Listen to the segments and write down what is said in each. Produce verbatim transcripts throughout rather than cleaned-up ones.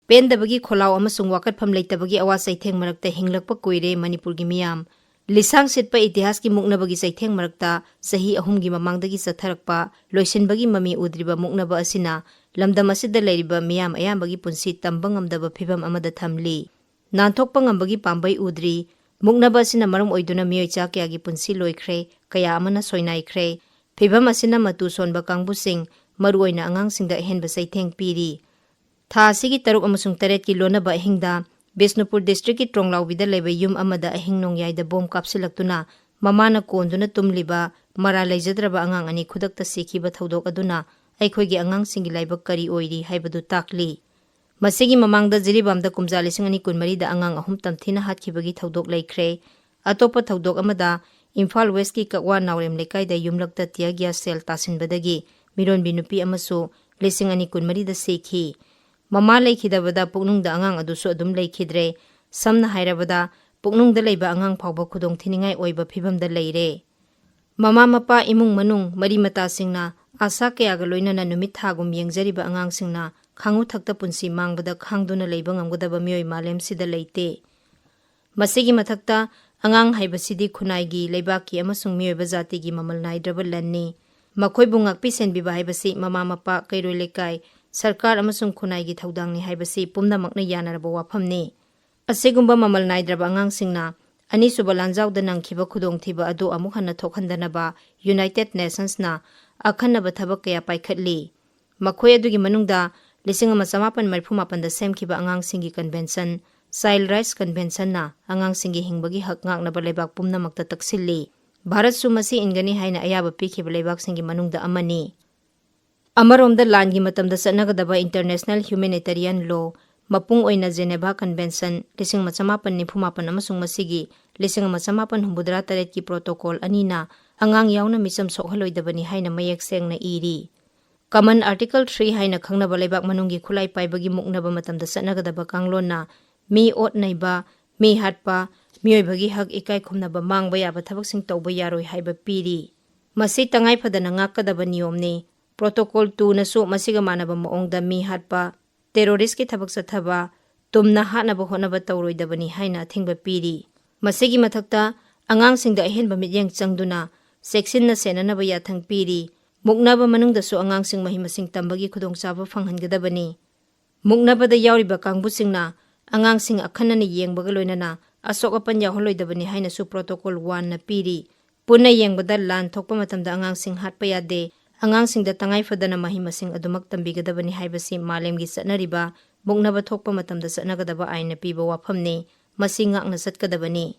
ꯄꯦꯟꯗꯕꯒꯤ ꯈꯣꯜꯂꯥꯎ ꯑꯃꯁꯨꯡ ꯋꯥꯀꯠꯐꯝ ꯂꯩꯇꯕꯒꯤ ꯑꯋꯥ ꯆꯩꯊꯦꯡ ꯃꯔꯛꯇ ꯍꯤꯡꯂꯛꯄ ꯀꯨꯏꯔꯦ ꯃꯅꯤꯄꯨꯔꯒꯤ ꯃꯤꯌꯥꯝ꯫ ꯂꯤꯁꯥꯡ ꯁꯤꯠꯄ ꯏꯇꯤꯍꯥꯁꯀꯤ ꯃꯨꯛꯅꯕꯒꯤ ꯆꯩꯊꯦꯡ ꯃꯔꯛꯇ ꯆꯍꯤ ꯑꯍꯨꯝꯒꯤ ꯃꯃꯥꯡꯗꯒꯤ ꯆꯠꯊꯔꯛꯄ ꯂꯣꯏꯁꯤꯟꯕꯒꯤ ꯃꯃꯤ ꯎꯗ꯭ꯔꯤꯕ ꯃꯨꯛꯅꯕ ꯑꯁꯤꯅ ꯂꯝꯗꯝ ꯑꯁꯤꯗ ꯂꯩꯔꯤꯕ ꯃꯤꯌꯥꯝ ꯑꯌꯥꯝꯕꯒꯤ ꯄꯨꯟꯁꯤ ꯇꯝꯕ ꯉꯝꯗꯕ ꯐꯤꯚꯝ ꯑꯃꯗ ꯊꯝꯂꯤ꯫ ꯅꯥꯟꯊꯣꯛꯄ ꯉꯝꯕꯒꯤ ꯄꯥꯝꯕꯩ ꯎꯗ꯭ꯔꯤ꯫ ꯃꯨꯛꯅꯕ ꯑꯁꯤꯅ ꯃꯔꯝ ꯑꯣꯏꯗꯨꯅ ꯃꯤꯑꯣꯏ ꯆꯥ ꯀꯌꯥꯒꯤ ꯄꯨꯟꯁꯤ ꯂꯣꯏꯈ꯭ꯔꯦ, ꯀꯌꯥ ꯑꯃꯅ ꯁꯣꯏꯅꯥꯏꯈ꯭ꯔꯦ꯫ ꯐꯤꯚꯝ ꯑꯁꯤꯅ ꯃꯇꯨ ꯁꯣꯟꯕ ꯀꯥꯡꯕꯨꯁꯤꯡ, ꯃꯔꯨꯑꯣꯏꯅ ꯑꯉꯥꯡꯁꯤꯡꯗ ꯑꯍꯦꯟꯕ ꯆꯩꯊꯦꯡ ꯄꯤꯔꯤ꯫ ꯊꯥ ꯑꯁꯤꯒꯤ ꯇꯔꯨꯛ ꯑꯃꯁꯨꯡ ꯇꯔꯦꯠꯀꯤ ꯂꯣꯟꯅꯕ ꯑꯍꯤꯡꯗ ꯕꯤꯁꯅꯨꯄꯨꯔ ꯗꯤꯁꯇ꯭ꯔꯤꯛꯀꯤ ꯇ꯭ꯔꯣꯡꯂꯥꯎꯕꯤꯗ ꯂꯩꯕ ꯌꯨꯝ ꯑꯃꯗ ꯑꯍꯤꯡ ꯅꯣꯡꯌꯥꯏꯗ ꯕꯣꯝ ꯀꯥꯞꯁꯤꯜꯂꯛꯇꯨꯅ ꯃꯃꯥꯅ ꯀꯣꯟꯗꯨꯅ ꯇꯨꯝꯂꯤꯕ ꯃꯔꯥꯜ ꯂꯩꯖꯗ꯭ꯔꯕ ꯑꯉꯥꯡ ꯑꯅꯤ ꯈꯨꯗꯛꯇ ꯁꯤꯈꯤꯕ ꯊꯧꯗꯣꯛ ꯑꯗꯨꯅ ꯑꯩꯈꯣꯏꯒꯤ ꯑꯉꯥꯡꯁꯤꯡꯒꯤ ꯂꯥꯏꯕꯛ ꯀꯔꯤ ꯑꯣꯏꯔꯤ ꯍꯥꯏꯕꯗꯨ ꯇꯥꯛꯂꯤ꯫ ꯃꯁꯤꯒꯤ ꯃꯃꯥꯡꯗ ꯖꯤꯔꯤꯕꯥꯝꯗ ꯀꯨꯝꯖꯥ ꯂꯤꯁꯤꯡ ꯑꯅꯤ ꯀꯨꯟꯃꯔꯤꯗ ꯑꯉꯥꯡ ꯑꯍꯨꯝ ꯇꯝꯊꯤꯅ ꯍꯥꯠꯈꯤꯕꯒꯤ ꯊꯧꯗꯣꯛ ꯂꯩꯈ꯭ꯔꯦ꯫ ꯑꯇꯣꯞꯄ ꯊꯧꯗꯣꯛ ꯑꯃꯗ ꯏꯝꯐꯥꯜ ꯋꯦꯁꯀꯤ ꯀꯛꯋꯥ ꯅꯥꯎꯔꯦꯝ ꯂꯩꯀꯥꯏꯗ ꯌꯨꯝꯂꯛꯇ tear gas shell ꯇꯥꯁꯤꯟꯕꯗꯒꯤ ꯃꯤꯔꯣꯟꯕꯤ ꯅꯨꯄꯤ ꯑꯃꯁꯨ ꯂꯤꯁꯤꯡ ꯑꯅꯤ ꯀꯨꯟꯃꯔꯤꯗ ꯁꯤꯈꯤ꯫ ꯃꯃꯥ ꯂꯩꯈꯤꯗꯕꯗ ꯄꯨꯛꯅꯨꯡꯗ ꯑꯉꯥꯡ ꯑꯗꯨꯁꯨ ꯑꯗꯨꯝ ꯂꯩꯈꯤꯗ꯭ꯔꯦ꯫ ꯁꯝꯅ ꯍꯥꯏꯔꯕꯗ, ꯄꯨꯛꯅꯨꯡꯗ ꯂꯩꯕ ꯑꯉꯥꯡ ꯐꯥꯎꯕ ꯈꯨꯗꯣꯡ ꯊꯤꯅꯤꯡꯉꯥꯏ ꯑꯣꯏꯕ ꯐꯤꯚꯝꯗ ꯂꯩꯔꯦ꯫ ꯃꯃꯥ ꯃꯄꯥ, ꯏꯃꯨꯡ ꯃꯅꯨꯡ, ꯃꯔꯤ ꯃꯇꯥꯁꯤꯡꯅ, ꯑꯥꯁꯥ ꯀꯌꯥꯒ ꯂꯣꯏꯅꯅ ꯅꯨꯃꯤꯠ ꯊꯥꯒꯨꯝ ꯌꯦꯡꯖꯔꯤꯕ ꯑꯉꯥꯡꯁꯤꯡꯅ ꯈꯥꯡꯉꯨ ꯊꯛꯇ ꯄꯨꯟꯁꯤ ꯃꯥꯡꯕꯗ ꯈꯥꯡꯗꯨꯅ ꯂꯩꯕ ꯉꯝꯒꯗꯕ ꯃꯤꯑꯣꯏ ꯃꯥꯂꯦꯝꯁꯤꯗ ꯂꯩꯇꯦ꯫ ꯃꯁꯤꯒꯤ ꯃꯊꯛꯇ, ꯑꯉꯥꯡ ꯍꯥꯏꯕꯁꯤꯗꯤ ꯈꯨꯟꯅꯥꯏꯒꯤ, ꯂꯩꯕꯥꯛꯀꯤ ꯑꯃꯁꯨꯡ ꯃꯤꯑꯣꯏꯕ ꯖꯥꯇꯤꯒꯤ ꯃꯃꯜ ꯅꯥꯏꯗ꯭ꯔꯕ ꯂꯟꯅꯤ꯫ ꯃꯈꯣꯏꯕꯨ ꯉꯥꯛꯄꯤ ꯁꯦꯟꯕꯤꯕ ꯍꯥꯏꯕꯁꯤ ꯃꯃꯥ ꯃꯄꯥ, ꯀꯩꯔꯣꯏ ꯂꯩꯀꯥꯏ, ꯁꯔꯀꯥꯔ ꯑꯃꯁꯨꯡ ꯈꯨꯟꯅꯥꯏꯒꯤ ꯊꯧꯗꯥꯡꯅꯤ ꯍꯥꯏꯕꯁꯤ ꯄꯨꯝꯅꯃꯛꯅ ꯌꯥꯅꯔꯕ ꯋꯥꯐꯝꯅꯤ꯫ ꯑꯁꯤꯒꯨꯝꯕ ꯃꯃꯜ ꯅꯥꯏꯗ꯭ꯔꯕ ꯑꯉꯥꯡꯁꯤꯡꯅ ꯑꯅꯤꯁꯨꯕ ꯂꯥꯟꯖꯥꯎꯗ ꯅꯪꯈꯤꯕ ꯈꯨꯗꯣꯡꯊꯤꯕ ꯑꯗꯨ ꯑꯃꯨꯛ ꯍꯟꯅ ꯊꯣꯛꯍꯟꯗꯅꯕ United Nationsꯅ ꯑꯈꯟꯅꯕ ꯊꯕꯛ ꯀꯌꯥ ꯄꯥꯏꯈꯠꯂꯤ꯫ ꯃꯈꯣꯏ ꯑꯗꯨꯒꯤ ꯃꯅꯨꯡꯗ ꯂꯤꯁꯤꯡ ꯑꯃ ꯆꯃꯥꯄꯟ ꯃꯔꯤꯐꯨ ꯃꯥꯄꯟꯗ ꯁꯦꯝꯈꯤꯕ ꯑꯉꯥꯡꯁꯤꯡꯒꯤ convention, Child Rights Conventionꯅ ꯑꯉꯥꯡꯁꯤꯡꯒꯤ ꯍꯤꯡꯕꯒꯤ ꯍꯛ ꯉꯥꯛꯅꯕ ꯂꯩꯕꯥꯛ ꯄꯨꯝꯅꯃꯛꯇ ꯇꯛꯁꯤꯜꯂꯤ꯫ ꯚꯥꯔꯠꯁꯨ ꯃꯁꯤ ꯏꯟꯒꯅꯤ ꯍꯥꯏꯅ ꯑꯌꯥꯕ ꯄꯤꯈꯤꯕ ꯂꯩꯕꯥꯛꯁꯤꯡꯒꯤ ꯃꯅꯨꯡꯗ ꯑꯃꯅꯤ꯫ ꯑꯃꯔꯣꯝꯗ, ꯂꯥꯟꯒꯤ ꯃꯇꯝꯗ ꯆꯠꯅꯒꯗꯕ international humanitarian law, ꯃꯄꯨꯡ ꯑꯣꯏꯅ Geneva Convention ꯂꯤꯁꯤꯡ ꯑꯃ ꯆꯃꯥꯄꯟ ꯅꯤꯐꯨ ꯃꯥꯄꯟ ꯑꯃꯁꯨꯡ ꯃꯁꯤꯒꯤ ꯂꯤꯁꯤꯡ ꯑꯃ ꯆꯃꯥꯄꯟ ꯍꯨꯝꯐꯨꯇꯔꯥ ꯇꯔꯦꯠꯀꯤ protocol ꯑꯅꯤꯅ ꯑꯉꯥꯡ ꯌꯥꯎꯅ ꯃꯤꯆꯝ ꯁꯣꯛꯍꯜꯂꯣꯏꯗꯕꯅꯤ ꯍꯥꯏꯅ ꯃꯌꯦꯛ ꯁꯦꯡꯅ ꯏꯔꯤ꯫ Common Article three ꯍꯥꯏꯅ ꯈꯪꯅꯕ ꯂꯩꯕꯥꯛ ꯃꯅꯨꯡꯒꯤ ꯈꯨꯠꯂꯥꯏ ꯄꯥꯏꯕꯒꯤ ꯃꯨꯛꯅꯕ ꯃꯇꯝꯗ ꯆꯠꯅꯒꯗꯕ ꯀꯥꯡꯂꯣꯟꯅ ꯃꯤ ꯑꯣꯠ ꯅꯩꯕ, ꯃꯤ ꯍꯥꯠꯄ, ꯃꯤꯑꯣꯏꯕꯒꯤ ꯍꯛ ꯏꯀꯥꯏ ꯈꯨꯝꯅꯕ ꯃꯥꯡꯕ ꯌꯥꯕ ꯊꯕꯛꯁꯤꯡ ꯇꯧꯕ ꯌꯥꯔꯣꯏ ꯍꯥꯏꯕ ꯄꯤꯔꯤ꯫ ꯃꯁꯤ ꯇꯉꯥꯏ ꯐꯗꯅ ꯉꯥꯛꯀꯗꯕ ꯅꯤꯌꯣꯝꯅꯤ꯫ Protocol twoꯅꯁꯨ ꯃꯁꯤꯒ ꯃꯥꯟꯅꯕ ꯃꯑꯣꯡꯗ ꯃꯤ ꯍꯥꯠꯄ, ꯇꯦꯔꯣꯔꯤꯁꯀꯤ ꯊꯕꯛ ꯆꯠꯊꯕ, ꯇꯨꯝꯅ ꯍꯥꯠꯅꯕ ꯍꯣꯠꯅꯕ ꯇꯧꯔꯣꯏꯗꯕꯅꯤ ꯍꯥꯏꯅ ꯑꯊꯤꯡꯕ ꯄꯤꯔꯤ꯫ ꯃꯁꯤꯒꯤ ꯃꯊꯛꯇ, ꯑꯉꯥꯡꯁꯤꯡꯗ ꯑꯍꯦꯟꯕ ꯃꯤꯠꯌꯦꯡ ꯆꯪꯗꯨꯅ ꯆꯦꯛꯁꯤꯟꯅ ꯁꯦꯟꯅꯅꯕ ꯌꯥꯊꯪ ꯄꯤꯔꯤ꯫ ꯃꯨꯛꯅꯕ ꯃꯅꯨꯡꯗꯁꯨ ꯑꯉꯥꯡꯁꯤꯡ ꯃꯍꯩ ꯃꯁꯤꯡ ꯇꯝꯕꯒꯤ ꯈꯨꯗꯣꯡꯆꯥꯕ ꯐꯪꯍꯟꯒꯗꯕꯅꯤ꯫ ꯃꯨꯛꯅꯕꯗ ꯌꯥꯎꯔꯤꯕ ꯀꯥꯡꯕꯨꯁꯤꯡꯅ ꯑꯉꯥꯡꯁꯤꯡ ꯑꯈꯟꯅꯅ ꯌꯦꯡꯕꯒ ꯂꯣꯏꯅꯅ ꯑꯁꯣꯛ ꯑꯄꯟ ꯌꯥꯎꯍꯜꯂꯣꯏꯗꯕꯅꯤ ꯍꯥꯏꯅꯁꯨ ꯄ꯭ꯔꯣꯇꯣꯀꯣꯜ ꯋꯥꯟꯅ ꯄꯤꯔꯤ꯫ ꯄꯨꯟꯅ ꯌꯦꯡꯕꯗ, ꯂꯥꯟ ꯊꯣꯛꯄ ꯃꯇꯝꯗ ꯑꯉꯥꯡꯁꯤꯡ ꯍꯥꯠꯄ ꯌꯥꯗꯦ꯫ ꯑꯉꯥꯡꯁꯤꯡꯗ ꯇꯉꯥꯏ ꯐꯗꯅ ꯃꯍꯩ ꯃꯁꯤꯡ ꯑꯗꯨꯃꯛ ꯇꯝꯕꯤꯒꯗꯕꯅꯤ ꯍꯥꯏꯕꯁꯤ ꯃꯥꯂꯦꯝꯒꯤ ꯆꯠꯅꯔꯤꯕ ꯃꯨꯛꯅꯕ ꯊꯣꯛꯄ ꯃꯇꯝꯗ ꯆꯠꯅꯒꯗꯕ ꯑꯥꯏꯟꯅ ꯄꯤꯕ ꯋꯥꯐꯝꯅꯤ꯫ ꯃꯁꯤ ꯉꯥꯛꯅ ꯆꯠꯀꯗꯕꯅꯤ꯫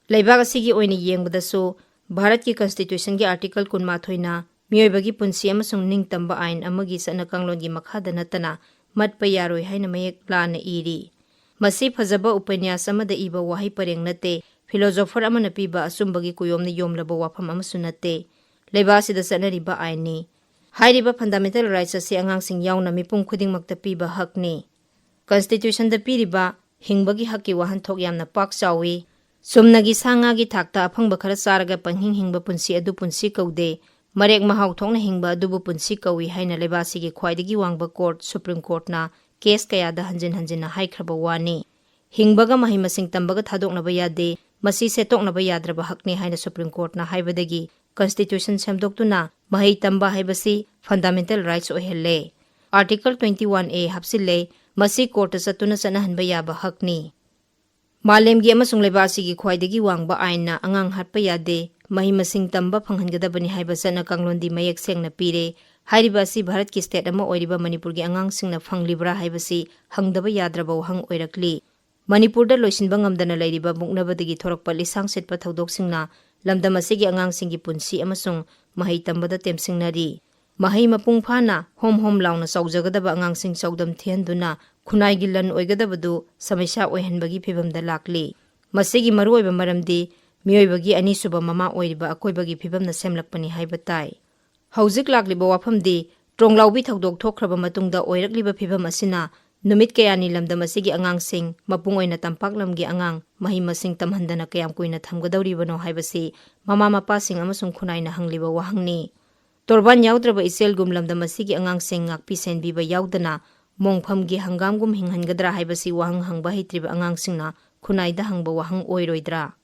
ꯂꯩꯕꯥꯛ ꯑꯁꯤꯒꯤ ꯑꯣꯏꯅ ꯌꯦꯡꯕꯗꯁꯨ, ꯚꯥꯔꯠꯀꯤ ꯀꯟꯁꯇꯤꯇ꯭ꯌꯨꯁꯟꯒꯤ ꯑꯥꯔꯇꯤꯀꯜ ꯀꯨꯟꯃꯥꯊꯣꯏꯅ ꯃꯤꯑꯣꯏꯕꯒꯤ ꯄꯨꯟꯁꯤ ꯑꯃꯁꯨꯡ ꯅꯤꯡꯇꯝꯕ ꯑꯥꯏꯟ ꯑꯃꯒꯤ ꯆꯠꯅ ꯀꯥꯡꯂꯣꯟꯒꯤ ꯃꯈꯥꯗ ꯅꯠꯇꯅ ꯃꯠꯄ ꯌꯥꯔꯣꯏ ꯍꯥꯏꯅ ꯃꯌꯦꯛ ꯂꯥꯅ ꯏꯔꯤ꯫ ꯃꯁꯤ ꯐꯖꯕ ꯎꯄꯅ꯭ꯌꯥꯁ ꯑꯃꯗ ꯏꯕ ꯋꯥꯍꯩ ꯄꯔꯦꯡ ꯅꯠꯇꯦ, ꯐꯤꯂꯣꯁꯣꯐꯔ ꯑꯃꯅ ꯄꯤꯕ ꯑꯆꯨꯝꯕꯒꯤ ꯀꯨꯌꯣꯝꯅ ꯌꯣꯝꯂꯕ ꯋꯥꯐꯝ ꯑꯃꯁꯨ ꯅꯠꯇꯦ꯫ ꯂꯩꯕꯥꯛ ꯑꯁꯤꯗ ꯆꯠꯅꯔꯤꯕ ꯑꯥꯏꯟꯅꯤ꯫ ꯍꯥꯏꯔꯤꯕ ꯐꯟꯗꯥꯃꯦꯟꯇꯦꯜ ꯔꯥꯏꯠꯁ ꯑꯁꯤ ꯑꯉꯥꯡꯁꯤꯡ ꯌꯥꯎꯅ ꯃꯤꯄꯨꯝ ꯈꯨꯗꯤꯡꯃꯛꯇ ꯄꯤꯕ ꯍꯛꯅꯤ꯫ ꯀꯟꯁꯇꯤꯇ꯭ꯌꯨꯁꯟꯗ ꯄꯤꯔꯤꯕ ꯍꯤꯡꯕꯒꯤ ꯍꯛꯀꯤ ꯋꯥꯍꯟꯊꯣꯛ ꯌꯥꯝꯅ ꯄꯥꯛ ꯆꯥꯎꯏ꯫ ꯆꯨꯝꯅꯒꯤ ꯁꯥ ꯉꯥꯒꯤ ꯊꯥꯛꯇ ꯑꯐꯪꯕ ꯈꯔ ꯆꯥꯔꯒ ꯄꯪꯍꯤꯡ ꯍꯤꯡꯕ ꯄꯨꯟꯁꯤ ꯑꯗꯨ ꯄꯨꯟꯁꯤ ꯀꯧꯗꯦ꯫ ꯃꯔꯦꯛ ꯃꯍꯥꯎ ꯊꯣꯛꯅ ꯍꯤꯡꯕ ꯑꯗꯨꯕꯨ ꯄꯨꯟꯁꯤ ꯀꯧꯏ ꯍꯥꯏꯅ ꯂꯩꯕꯥꯛ ꯑꯁꯤꯒꯤ ꯈ꯭ꯋꯥꯏꯗꯒꯤ ꯋꯥꯡꯕ ꯀꯣꯔꯠ, ꯁꯨꯄ꯭ꯔꯤꯝ ꯀꯣꯔꯠꯅ ꯀꯦꯁ ꯀꯌꯥꯗ ꯍꯟꯖꯤꯟ ꯍꯟꯖꯤꯟꯅ ꯍꯥꯏꯈ꯭ꯔꯕ ꯋꯥꯅꯤ꯫ ꯍꯤꯡꯕꯒ ꯃꯍꯩ ꯃꯁꯤꯡ ꯇꯝꯕꯒ ꯊꯥꯗꯣꯛꯅꯕ ꯌꯥꯗꯦ, ꯃꯁꯤ ꯁꯦꯠꯇꯣꯛꯅꯕ ꯌꯥꯗ꯭ꯔꯕ ꯍꯛꯅꯤ ꯍꯥꯏꯅ ꯁꯨꯄ꯭ꯔꯤꯝ ꯀꯣꯔꯠꯅ ꯍꯥꯏꯕꯗꯒꯤ ꯀꯟꯁꯇꯤꯇ꯭ꯌꯨꯁꯟ ꯁꯦꯝꯗꯣꯛꯇꯨꯅ ꯃꯍꯩ ꯇꯝꯕ ꯍꯥꯏꯕꯁꯤ ꯐꯟꯗꯥꯃꯦꯟꯇꯦꯜ ꯔꯥꯏꯠꯁ ꯑꯣꯏꯍꯜꯂꯦ꯫ ꯑꯥꯔꯇꯤꯀꯜ ꯇ꯭ꯋꯦꯟꯇꯤ ꯋꯥꯟ ꯑꯦ ꯍꯥꯞꯆꯤꯜꯂꯦ, ꯃꯁꯤ ꯀꯣꯔꯠꯇ ꯆꯠꯇꯨꯅ ꯆꯠꯅꯍꯟꯕ ꯌꯥꯕ ꯍꯛꯅꯤ꯫ ꯃꯥꯂꯦꯝꯒꯤ ꯑꯃꯁꯨꯡ ꯂꯩꯕꯥꯛ ꯑꯁꯤꯒꯤ ꯈ꯭ꯋꯥꯏꯗꯒꯤ ꯋꯥꯡꯕ ꯑꯥꯏꯟꯅ ꯑꯉꯥꯡ ꯍꯥꯠꯄ ꯌꯥꯗꯦ, ꯃꯍꯩ ꯃꯁꯤꯡ ꯇꯝꯕ ꯐꯪꯍꯟꯒꯗꯕꯅꯤ ꯍꯥꯏꯕ ꯆꯠꯅ ꯀꯥꯡꯂꯣꯟꯗꯤ ꯃꯌꯦꯛ ꯁꯦꯡꯅ ꯄꯤꯔꯦ꯫ ꯍꯥꯏꯔꯤꯕ ꯑꯁꯤ ꯚꯥꯔꯠꯀꯤ ꯁ꯭ꯇꯦꯠ ꯑꯃ ꯑꯣꯏꯔꯤꯕ ꯃꯅꯤꯄꯨꯔꯒꯤ ꯑꯉꯥꯡꯁꯤꯡꯅ ꯐꯪꯂꯤꯕ꯭ꯔꯥ ꯍꯥꯏꯕꯁꯤ ꯍꯪꯗꯕ ꯌꯥꯗ꯭ꯔꯕ ꯋꯥꯍꯪ ꯑꯣꯏꯔꯛꯂꯤ꯫ ꯃꯅꯤꯄꯨꯔꯗ ꯂꯣꯏꯁꯤꯟꯕ ꯉꯝꯗꯅ ꯂꯩꯔꯤꯕ ꯃꯨꯛꯅꯕꯗꯒꯤ ꯊꯣꯔꯛꯄ ꯂꯤꯁꯥꯡ ꯁꯤꯠꯄ ꯊꯧꯗꯣꯛꯁꯤꯡꯅ ꯂꯝꯗꯝ ꯑꯁꯤꯒꯤ ꯑꯉꯥꯡꯁꯤꯡꯒꯤ ꯄꯨꯟꯁꯤ ꯑꯃꯁꯨꯡ ꯃꯍꯩ ꯇꯝꯕꯗ ꯇꯦꯝꯁꯤꯡꯅꯔꯤ꯫ ꯃꯍꯩ ꯃꯄꯨꯡ ꯐꯥꯅ ꯍꯣꯝ ꯍꯣꯝ ꯂꯥꯎꯅ ꯆꯥꯎꯖꯒꯗꯕ ꯑꯉꯥꯡꯁꯤꯡ ꯆꯥꯎꯗꯝ ꯊꯤꯍꯟꯗꯨꯅ ꯈꯨꯟꯅꯥꯏꯒꯤ ꯂꯟ ꯑꯣꯏꯒꯗꯕꯗꯨ ꯁꯃꯁ꯭ꯌꯥ ꯑꯣꯏꯍꯟꯕꯒꯤ ꯐꯤꯚꯝꯗ ꯂꯥꯛꯂꯤ꯫ ꯃꯁꯤꯒꯤ ꯃꯔꯨꯑꯣꯏꯕ ꯃꯔꯝꯗꯤ ꯃꯤꯑꯣꯏꯕꯒꯤ ꯑꯅꯤꯁꯨꯕ ꯃꯃꯥ ꯑꯣꯏꯔꯤꯕ ꯑꯀꯣꯏꯕꯒꯤ ꯐꯤꯚꯝꯅ ꯁꯦꯝꯂꯛꯄꯅꯤ ꯍꯥꯏꯕ ꯇꯥꯏ꯫ ꯍꯧꯖꯤꯛ ꯂꯥꯛꯂꯤꯕ ꯋꯥꯐꯝꯗꯤ, ꯇ꯭ꯔꯣꯡꯂꯥꯎꯕꯤ ꯊꯧꯗꯣꯛ ꯊꯣꯛꯈ꯭ꯔꯕ ꯃꯇꯨꯡꯗ ꯑꯣꯏꯔꯛꯂꯤꯕ ꯐꯤꯚꯝ ꯑꯁꯤꯅ ꯅꯨꯃꯤꯠ ꯀꯌꯥꯅꯤ ꯂꯝꯗꯝ ꯑꯁꯤꯒꯤ ꯑꯉꯥꯡꯁꯤꯡ, ꯃꯄꯨꯡ ꯑꯣꯏꯅ ꯇꯝꯄꯥꯛ ꯂꯝꯒꯤ ꯑꯉꯥꯡ, ꯃꯍꯩ ꯃꯁꯤꯡ ꯇꯝꯍꯟꯗꯅ ꯀꯌꯥꯝ ꯀꯨꯏꯅ ꯊꯝꯒꯗꯧꯔꯤꯕꯅꯣ ꯍꯥꯏꯕꯁꯤ ꯃꯃꯥ ꯃꯄꯥꯁꯤꯡ ꯑꯃꯁꯨꯡ ꯈꯨꯟꯅꯥꯏꯅ ꯍꯪꯂꯤꯕ ꯋꯥꯍꯪꯅꯤ꯫ ꯇꯣꯔꯕꯥꯟ ꯌꯥꯎꯗ꯭ꯔꯕ ꯏꯆꯦꯜꯒꯨꯝ ꯂꯝꯗꯝ ꯑꯁꯤꯒꯤ ꯑꯉꯥꯡꯁꯤꯡ ꯉꯥꯛꯄꯤ ꯁꯦꯟꯕꯤꯕ ꯌꯥꯎꯗꯅ ꯃꯣꯡꯐꯝꯒꯤ ꯍꯪꯒꯥꯝꯒꯨꯝ ꯍꯤꯡꯍꯟꯒꯗ꯭ꯔꯥ ꯍꯥꯏꯕꯁꯤ ꯋꯥꯍꯪ ꯍꯪꯕ ꯍꯩꯇ꯭ꯔꯤꯕ ꯑꯉꯥꯡꯁꯤꯡꯅ ꯈꯨꯟꯅꯥꯏꯗ ꯍꯪꯕ ꯋꯥꯍꯪ ꯑꯣꯏꯔꯣꯏꯗ꯭ꯔꯥ?